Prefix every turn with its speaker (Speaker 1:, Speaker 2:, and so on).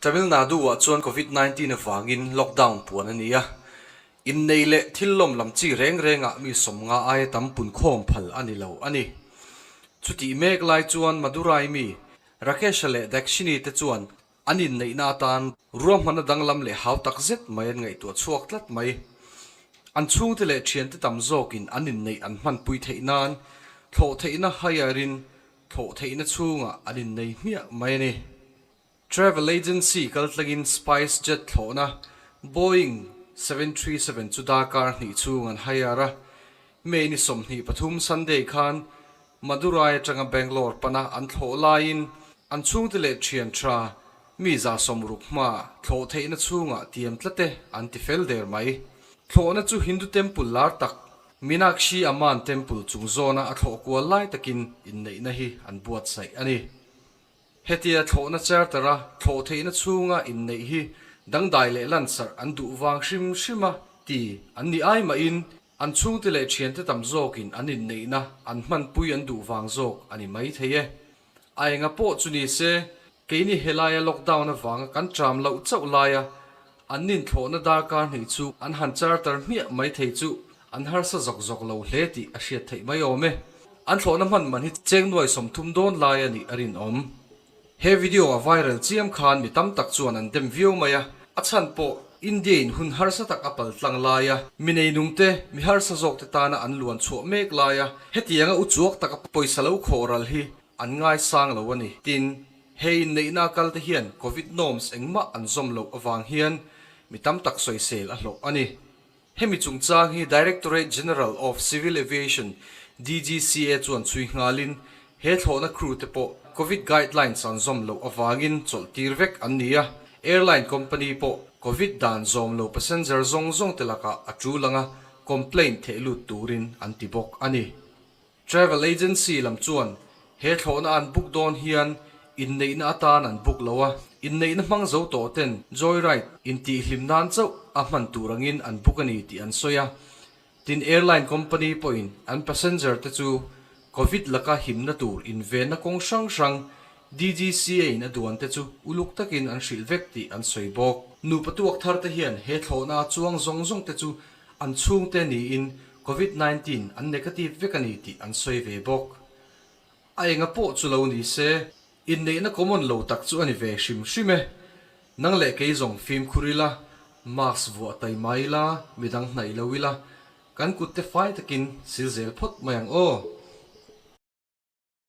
Speaker 1: Tamil Nadu-ah chuan Covid 19 avangin lockdown puan a ni a, innei leh thil lawm lam chi reng rengah mi 50 aia tam punkhawm phal a ni lo a ni. Chutih mek lai chuan Madurai mi Rakesh-a leh Dakshini te chuan an inneihna atan ruahmanna danglam leh hau tak zet mai an ngaihtuah chhuak tlat mai. An chhungte leh thiante tam zawkin an inneih an hmanpui theih nan thlawh theihna hire-in thlawh theihna chhungah an innei hmiah mai a ni. Travel agency kaltlangin SpiceJet thlawhna Boeing 737 chu darkar hnih chhung an hire a, May ni 23 Sunday khan Madurai atanga Bangalore pana an thlawh laiin an chhungte leh thian tha mi 60 hmaa thlawh theihna chhungah tiam tlat e an ti fel der mai. Thlawhna chu Hindu temple lar tak Meenakshi Amman Temple chung zawna a thlawh kual lai takin inneihna hi an buatsaih a ni. Hetia thlawhna charter-a thlawh theihna chhunga inneih hi dangdai leh lansarh an duh vang hrim hrim a ti an ni ai mahin an chhungte leh thiante tam zawkin an inneihna an hmanpui an duh vang zawk a ni mai thei e. A enga pawh chu ni se, keini helaia lockdown avanga kan ṭam loh chauh laia an inthlawhna darkar hnih chu an han charter hmiah mai thei chu an harsa zawk zawk lo hle tih a hriat theih mai awm e. An thlawhna hman man hi cheng nuai 30 dawn lai a nih a rinawm. He video a viral chiam khan mi tam tak chuan an dem viau mai a, a chhan pawh India in hun harsa tak a pal tlang lai a, mi neinungte, mi harsa zawkte tana an luan chhuah mek lai a, hetianga uchuak taka pawisa lo khawh ral hi an ngaisang lo a ni. Tin, he inneihna kal te hian Covid norms engmah an zawm loh avang hian mi tam tak sawisel a hlawh a ni. Hemi chungchang hi Directorate General of Civil Aviation, DGCA, chuan chhui nghalin he thlawhna crew te pawh Covid guidelines an zawm loh avangin chawlh tir vek an ni a, airline company pawh Covid dan zawm lo passenger zawng zawng te lakah a tul anga complaint theh lut turin an ti bawk a ni. Travel agency lam chuan he thlawhna an book dawn hian inneihna atan an book lo a, inneihna hmang zo tawh ten joyride intihhlim nan chauh a hman tur angin an book a ni tih an sawi a. Tin, airline company pawhin an passenger te chu Covid laka himna tur invenna kawng hrang hrang DGCA in a duan te chu uluk takin an hrilh vek tih an sawi bawk. Nupa tuak thar te hian he thlawhna chuang zawng zawng te chu an chhungte niin Covid 19 an negative vek a ni tih an sawi ve bawk. A enga pawh chu lo ni se, inneihna common lo tak chu a ni ve hrim hrim e. Nang leh kei zawng fimkhur ila, mask vuah tai mai ila, midang hnaih lo ila, kan kutte fai takin sil zel phawt mai ang aw.